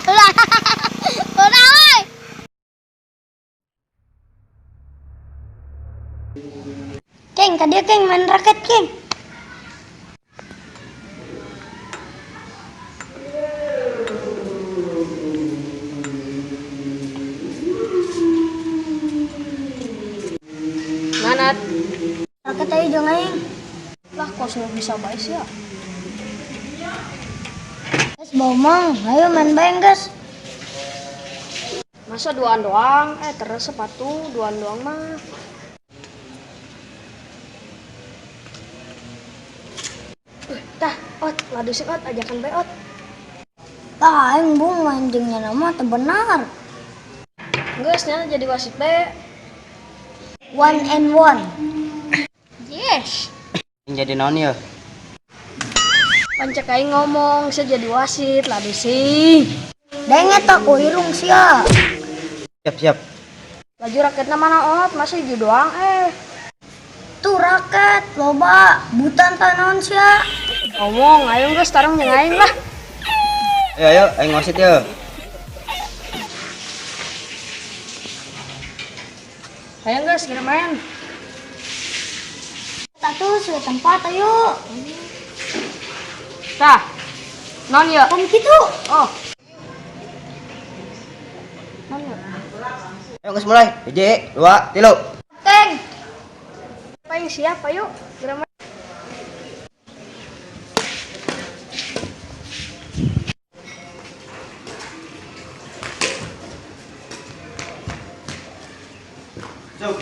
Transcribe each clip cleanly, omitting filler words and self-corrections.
Ulah. Ulah woi. Keng, tadi Keng main raket, Keng. Mana? Raket aja jeung aing. Lah, kok sudah bisa bae sih ya? Guys, bomong. Ayo main bae, guys. Masa duaan doang? Eh, terus sepatu duaan doang mah. Tah, ot, ladu sih ot, ajakan bae ot. Tah, aing bung main jeung nya mah teu benar. Geus nya jadi wasit bae. One and one. Yes. Jadi naon ya? Pancek aing ngomong, saya jadi wasit, ladu sih. Denge tak ku irung sia. Siap, siap. Laju raketna mana ot, masa hiji doang eh. Tuh raket loba butan tanaon sia. Ngomong, ayo geus tarung jeung aing lah. Ayo, ayo, ayo wasit ya. Ayo geus kira main. Tak tuh sudah tempat ayo. Tah. Non ya? Kan gitu. Oh. Non ya? Ayo geus mulai. Hiji, dua, tilu. Keng. Paling siap, ayo. Kira main. Cuk.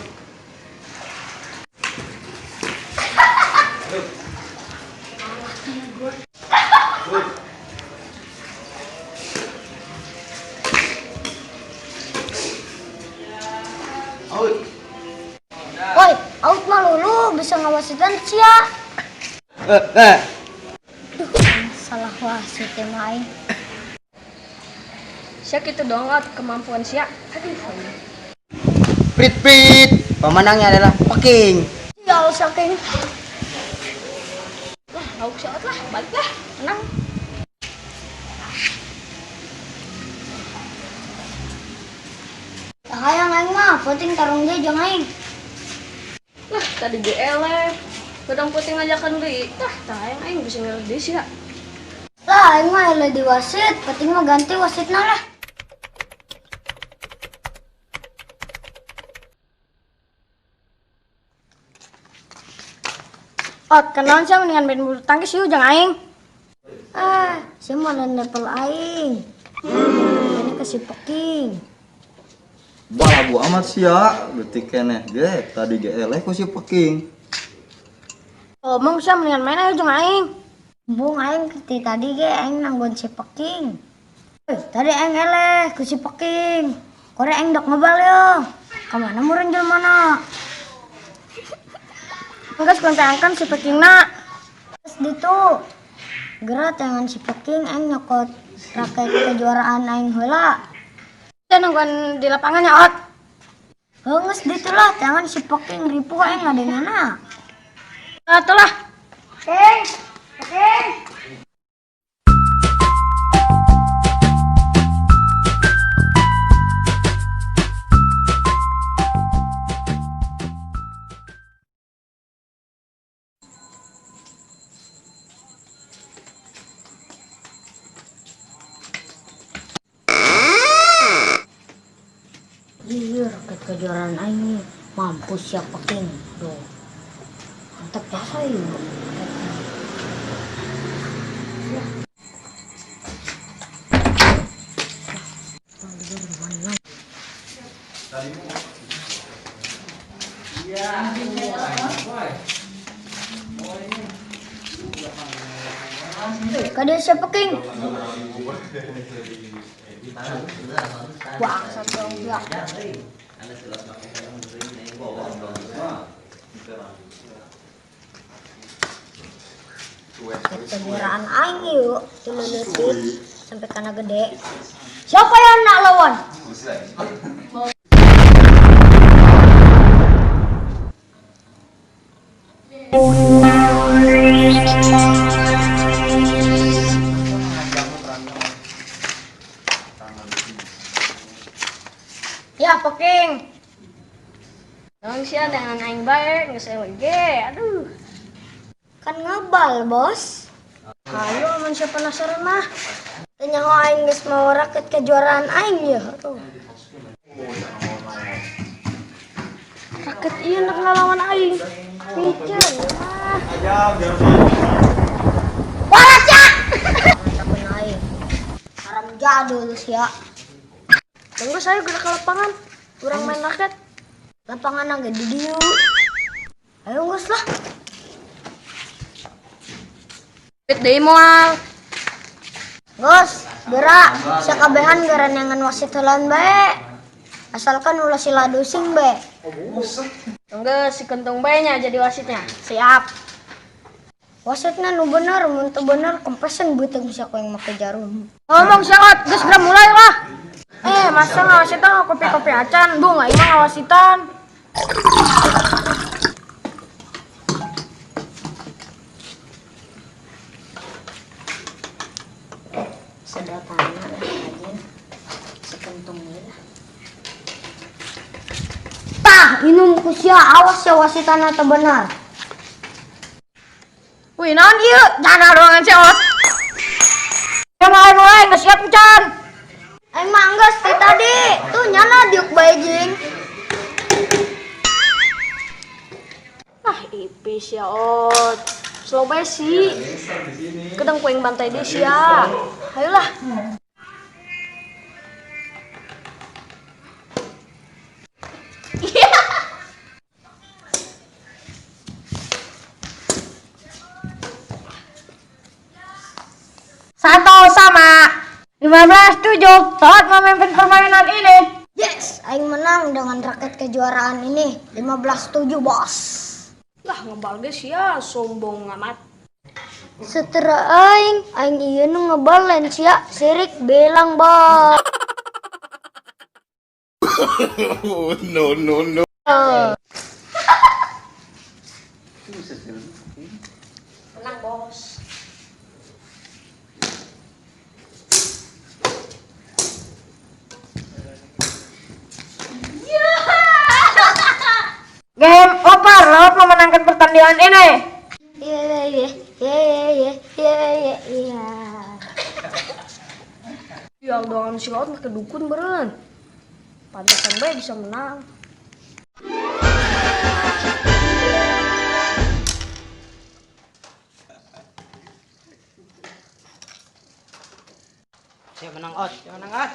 Out. Woi, out mah lulu bisa ngawasitan sia. Eh, eh. Duh, salah wasit emang aing. Sia kitu doang ot kemampuan sia. Aduh. Prit prit. Pemenangnya adalah Peking. Sial saking. Lah, lauk sia ot lah, balik lah. Menang. Tak hayang aing mah, penting tarung ge jeung aing. Lah, tadi ge eleh. Gedang puting ngajakan deui. Tah, tah hayang aing bisa ngeres deui sia. Lah aing mah eleh di wasit, penting mah ganti wasitna lah. Ot, kenalan sia mendingan main bulu tangkis yuk jeung aing. Ah, sia mah lain level aing. Ini ke si Peking. Balabu amat sia, leutik keneh ge, tadi ge eleh ku si Peking. Ngomong sia mendingan main ayo jeung aing. Bung aing ti tadi ge aing nanggon si Peking. Woi, tadi aing eleh ku si Peking. Kore aing dok ngebal yo. Ka mana meureun jelmana? Enggeus konteangkeun si Pekingna. Terus ditu. Geura tangan si Peking aing nyokot raket kejuaraan aing heula. Sia nungguan di lapangan ya ot. Geus ditu lah tangan si Peking ripuh aing ngadengana. Atuh lah. Peking, Peking. Iya, raket kejuaraan aing nih. Mampus ya Peking. Duh. Mantap jasa yuk. Kada siapa King? Wah, satu dua. Kejuaraan aing yuk, tilu leutik sampai kana gede. Siapa yang nak lawan? Peking. Naon sia dengan aing bae geus eleh ge. Aduh. Kan ngebal, bos. Hayo amun sia penasaran mah. Teu nyaho aing geus mawa raket kejuaraan aing ya. Aduh. Raket ieu nak ngalawan aing. Piceun mah. Waras ya. Takun aing. Haram jadul sia. Tunggu saya gerak ke lapangan. Urang main raket. Lapangan ge di dieu. Ayo geus lah. Fit deui moal. Geus, gerak. Sakabehan garanengan wasit heulaan bae. Asalkan ulah sila dusing bae. Tunggu si kentung bae nya jadi wasitnya. Siap. Wasitna nu bener, mun teu bener kempesen beuteung sia ku yang make jarum. Ngomong siot, geus geura mulai lah. Eh, masa ngawasitan kopi-kopi acan, bu nggak imah ngawasitan. Sedotanna lah anjir. Sekentung lah. Tah, minum ku sia, awas ya wasitana teu bener. Wih, naon ieu? Jana ruangan siot. Ya mulai mulai nggak siap can. Emang geus ti tadi, tuh nyana diuk bae jeung. Ah, ipis ya ot. Slow bae sih. Kedeng kuing bantai deh sia. Ayolah. Satu sama 15-7. Saat memimpin permainan ini. Yes, aing menang dengan raket kejuaraan ini 15-7, bos. Lah ngebal ge sia sombong amat. Setera aing, aing ieu nu ngebal lain sia, sirik belang, bos. No, no, no. Menang bos. Game over, Laut memenangkan pertandingan ini. Iya iya iya iya iya iya iya. Ya doangan si Laut make dukun beureun. Pantesan bae bisa menang. Siap menang ot, siap menang ot.